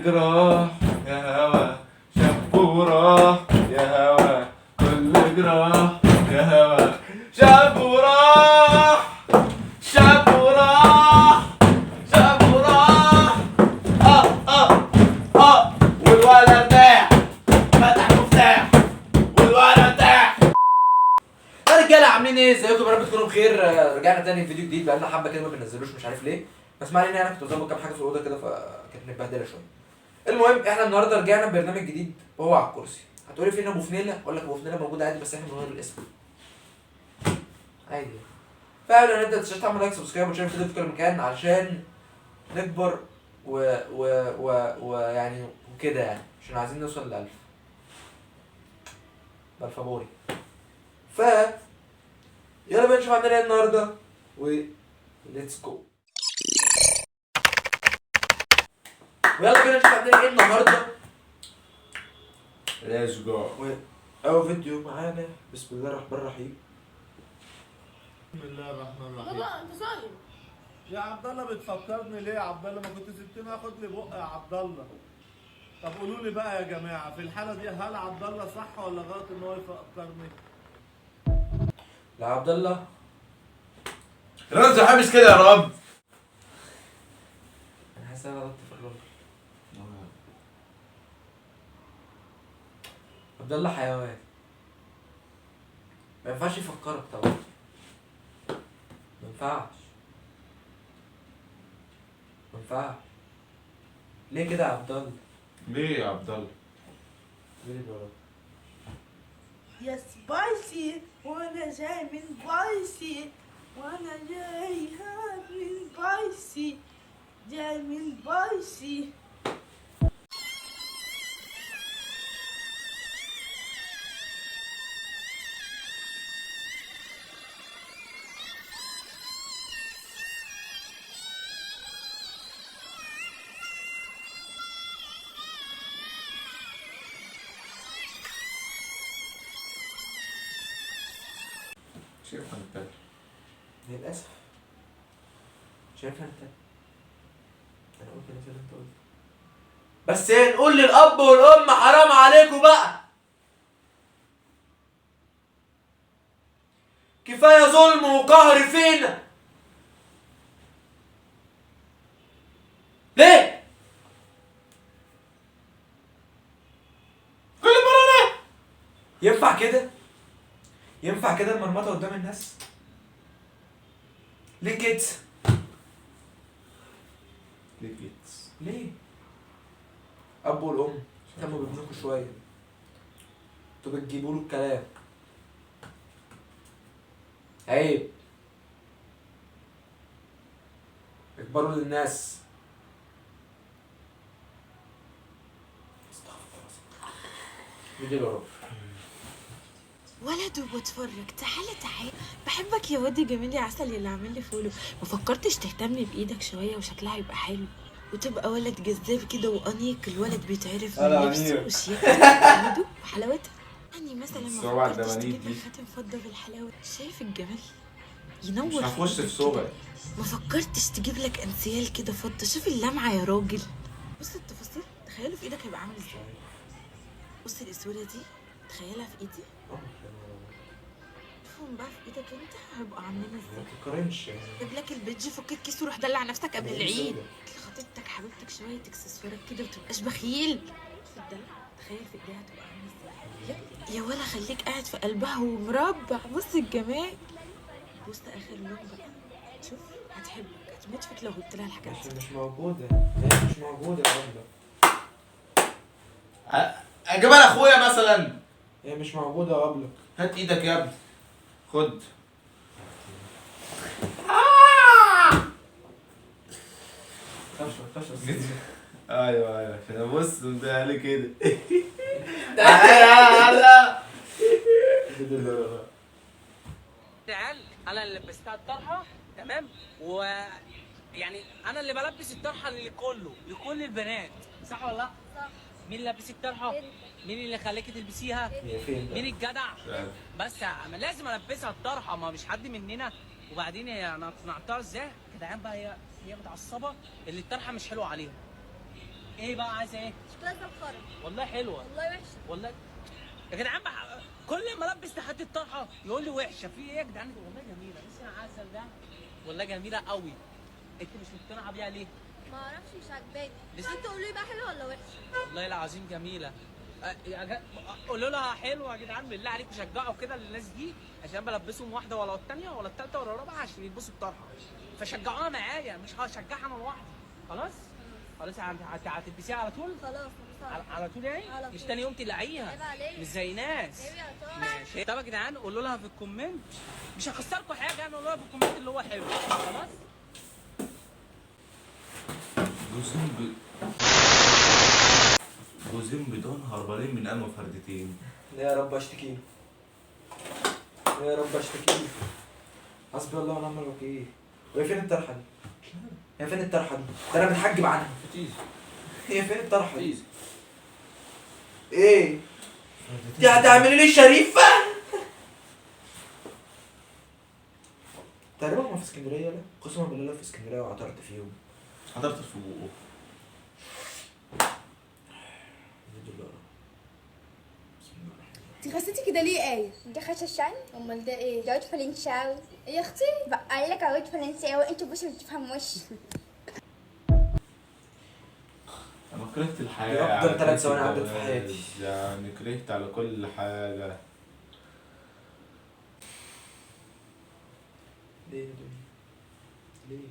جراح يا هوا شبورة، يا هوا كل جراح يا هوا شبورة، شبورة، شبورة. اه اه اه والولد ده فتح مفتاح، والولد ده. يا رجاله عاملين ايه؟ ازيكم؟ يا رب تكونوا بخير. رجعنا تاني في فيديو جديد، بقالنا حبه كده ما بننزلوش مش عارف ليه، بس ما علينا. انا كنت بظبط كام حاجة في الاوضة كده فكانت متبهدله شوية. المهم احنا النهارده رجعنا ببرنامج جديد وهو على الكرسي. هتقولي فين ابو فنيله؟ اقول لك ابو فنيله موجود عادي، بس احنا بنغير الاسم عادي. فقبل ما نبدا تنساش تعمل like subscribe و share الفيديو في كل مكان عشان نكبر و و و ويعني وكده، يعني عشان عايزين نوصل ل 1000 بالفابوري. ف يلا بينا نشوف عندنا ايه النهارده و let's go. ويلا بينا نشوف عندنا ايه النهارده. let's go. اول فيديو معانا، بسم الله الرحمن الرحيم. بسم الله الرحمن الرحيم. بابا انت صايم؟ يا عبد الله بتفكرني ليه يا عبد الله؟ ما كنت سبتني اخد لي بق يا عبد الله. طب قولوا لي بقى يا جماعة، في الحالة دي هل عبد الله صح ولا غلط ان هو يفكرني؟ لا عبد الله رمز حابس كده يا رب. انا حاسس ان انا غلطت في الراجل. عبد الله حيوان، ما ينفعش يفكرك طبعا، ما ينفعش، ما ينفعش. ليه كده يا عبد الله؟ ليه يا عبد الله؟ ليه اللي وراك؟ يا spicy، وانا جاي من بايسي، وانا جاي من بايسي، جاي من بايسي. شايف انت؟ للاسف شايفها انت. انا قلت نفس اللي انت قلته، بس نقول للاب والام حرام عليكم بقى، كفاية ظلم وقهر فينا. ليه؟ كل مرة ينفع كده؟ ينفع كده المرمطه قدام الناس؟ ليه كده؟ ليه كده؟ ليه؟ اب والام اهتموا بابنكم شوية، انتوا بتجيبوا له الكلام. عيب، اكبروا للناس. استغفر الله العظيم. فيديو اللي وراه. ولد وبتفرج، تعالى تعالى، بحبك يا واد جميل يا عسل اللي عامل لي follow. ما فكرتش تهتمي بايدك شوية وشكلها يبقى حلو وتبقى ولد جذاب كده وانيق؟ الولد بيتعرف من أنا لبسه أنيق. وشياكته وجماله وحلاوتها. يعني مثلا ما الصوابع فكرتش الدمانيت تجيب دي. لك خاتم فضة بالحلاوه؟ شايف الجمال ينور مش هخش في في إيدك صوبعي. كده. ما فكرتش تجيب لك انسيال كده فضة؟ شوف اللمعة يا راجل، بص التفاصيل، تخيلوا في ايدك هيبقى عامل ازاي. بص الاسوره دي تخيلها في ايدي، شوفهم بقى في ايدك انت هيبقوا عاملين ازاي. ما تتقارنش يعني. جيب لك البيدج، فك الكيس وروح دلع نفسك قبل يعني العيد. سودة. لخطيبتك حبيبتك شوية اكسسوارات كده وتبقاش بخيل. في الدلع تخيل في ايديها هتبقى عامله ازاي. يا ولا خليك قاعد في قلبها ومربع. بص الجمال، بص اخر لون بقى، شوف هتحبك هتموت فيك لو جبت لها الحاجات دي. عشان مش موجودة، هي مش موجودة يا عمدة. اجيبها لاخويا مثلا. هي مش موجودة قبلك. هات ايدك يا ابني، خد. خش خش. ايوه ايوه، عشان ابص ده لي كده. هلا. تعال، انا اللي لبستها الطرحة، تمام؟ و يعني انا اللي بلبس الطرحة لكله، لكل البنات، صح ولا لا؟ صح. مين اللي لبس الطرحة؟ مين اللي خلاكي تلبسيها؟ هي فين مين بقى؟ الجدع؟ بس أنا لازم البسها الطرحة، ما مش حد مننا. وبعدين هي انا اقنعتها ازاي؟ جدعان بقى، هي متعصبه اللي الطرحة مش حلوة عليها. ايه بقى عايزه ايه؟ شكلها زي الخرا. والله حلوة. والله وحشة. والله يا جدعان كل ما البس لحد الطرحة يقول لي وحشة. في ايه يا جدعان؟ والله جميلة. بس انا عسل ده والله جميلة قوي. انت مش مقتنعة بيها ليه؟ ما اعرفش، مش عاجباني. انتوا قولوا لي بقى حلوة ولا وحشة؟ والله العظيم جميلة. قولوا لها حلوة يا جدعان بالله عليكم، شجعوا كده للناس دي عشان بلبسهم واحدة ولا الثانية ولا الثالثة ولا الرابعة عشان يلبسوا الطرحة، فشجعوها معايا، مش هشجعها انا لوحدي. خلاص خلاص، هتلبسيها على طول؟ خلاص على طول يعني؟ مش تاني يوم تلاقيها، مش زي ناس. ماشي. طب يا جدعان قولوا لها في ال comment، مش هخسركم حاجة يعني، قولوا لها في ال comment اللي هو حلو. خلاص. جوزين بدون هربانين من قلم فردتين. يا رب اشتكي، يا رب اشتكي. حسبي الله ونعم الوكيل. وهي فين الطرحة دي؟ هي فين الطرحة دي؟ ده انا متحجب عنها. هي فين الطرحة دي؟ ايه؟ انت هتعملي لي شريفه؟ تقريبا هما في اسكندرية. لا قسما بالله في اسكندرية وعثرت فيهم. حضرت في بقه. انت غسلتي كده ليه ايه؟ ده خششان؟ امال ده ايه؟ ده عود فرنساوي يا اختي. بقى لك عود فرنساوي، انتوا بس ما بتفهموش. انا كرهت الحياة. افضل 3 ثواني عدت في حياتي يعني، كرهت على كل حاجة. ليه يا دنيا؟ ليه؟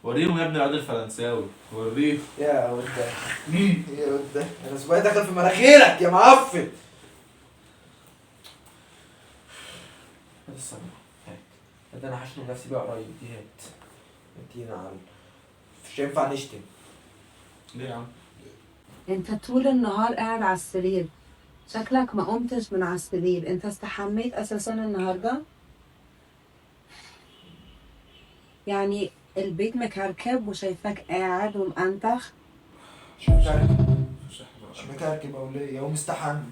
وريهم يا ابن العود الفرنساوي، وريهم يا وده يا وده. انا اسبوعي دخل في مناخيرك يا معفن. هات الصنعة، هات هات. انا هشنق نفسي بقى قريب. دي هات ادينا على مش هينفع نشتم. ليه يا عم؟ انت طول النهار قاعد على السرير، شكلك ما قمتش من على السرير. انت استحميت اساسا النهارده؟ يعني البيت مكركب وشايفاك قاعد ومأنتخ. مش مكركب، مش مكركب او ليه؟ هو مستحمي،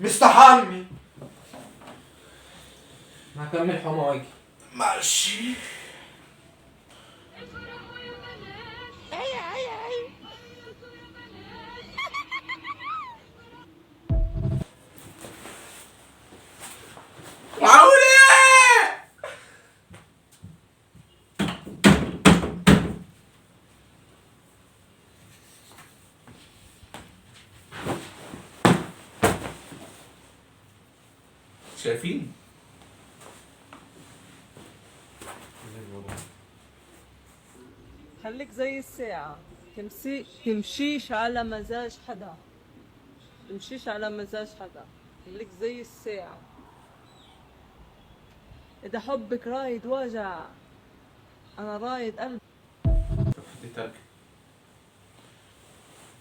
مستحمي. هكمل حمى واجي. ماشي. معقول ايه؟ شايفين؟ خليك زي الساعة، تمشيش على مزاج حدا، تمشيش على مزاج حدا، خليك زي الساعة. إذا حبك رايد وجع، أنا رايد قلب.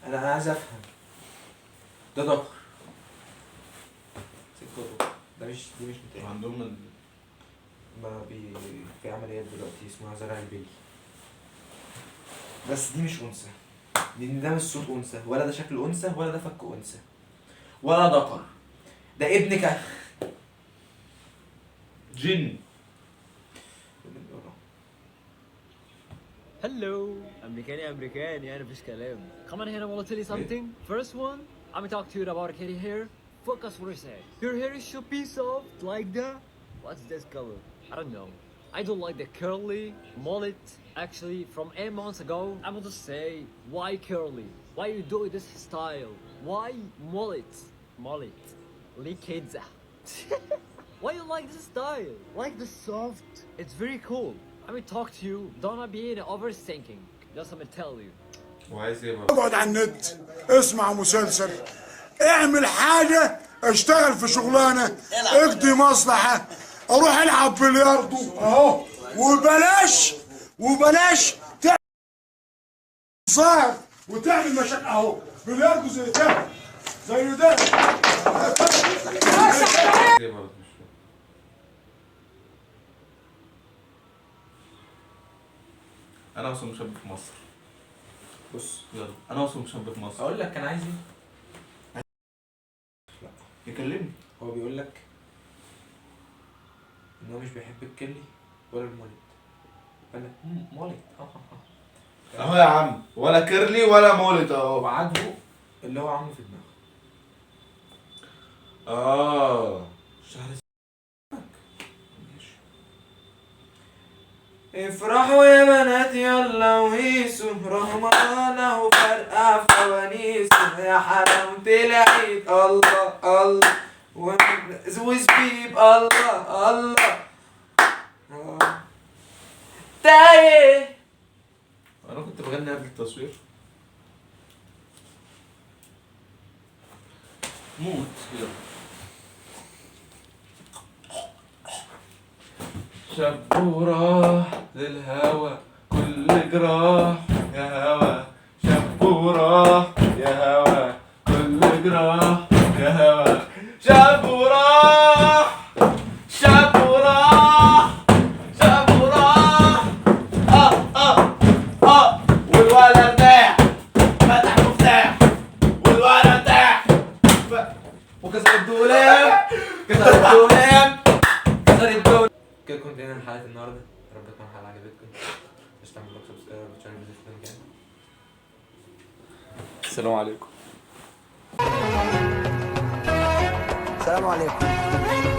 أنا عايز أفهم ده ضهر سكته ده مش، دي مش متاحة عندهم. ما في عمليات دلوقتي اسمها زرع البلي، بس دي مش أنثى، لأن ده مش صوت أنثى، ولا ده شكل أنثى، ولا ده فك أنثى، ولا ذكر. ده ابن كهف جن. Hello. أمريكاني أمريكاني يعني مفيش كلام. Come on here, I want to tell you something. First one, I'm gonna talk to you about kitty hair. Focus what I say. Your hair should be soft like that. What's this color? I don't know. I don't like the curly mullet. Actually, from 8 months ago, I'm gonna say, why curly? Why you do this style? Why mullet? Mullet. Lee kids. Why you like this style? Like the soft? It's very cool. I'm gonna talk to you. Don't be in overthinking. Just I'm gonna tell you. وعايز ايه بقى؟ اقعد على النت، اسمع مسلسل، اعمل حاجة، اشتغل في شغلانة، اقضي مصلحة، اروح العب بلياردو اهو. وبلاش وبلاش تعمل صعب وتعمل مشاكل اهو. بلياردو زي ده زي ده. ايه برضه مش فاهم. انا اصلا مشاب في مصر. بص يلا انا اصلا مشاب في مصر. اقول لك كان عايز ايه؟ لا يكلمني. هو بيقول لك ان هو مش بيحب ال curly ولا ال mullet. قال لك mullet. اهو يا عم، ولا curly ولا mullet اهو. وعاجبه اللي هو عامله في دماغه. اه شعر. افرحوا يا بنات يلا وهيسوا، رمضان اهو فرقع فوانيسه، يا حلاوة العيد الله الله، وزبيب الله الله. تايه. انا كنت بغني قبل التصوير. موت يلا. شبورة للهوى كل جراح يا هوى، شبورة يا هوى كل جراح يا هوى، شبورة شبورة شبورة. اه اه اه والولد ارتاح، فتح مفتاح والولد ارتاح، وكسر الدولاب، كسر الدولاب، كسر الدولاب. كده كنت هنا حلقة النهاردة، يا رب تكون الحلقة عجبتكم. مش تعملوا like subscribe و channel في مكان. السلام عليكم. السلام عليكم.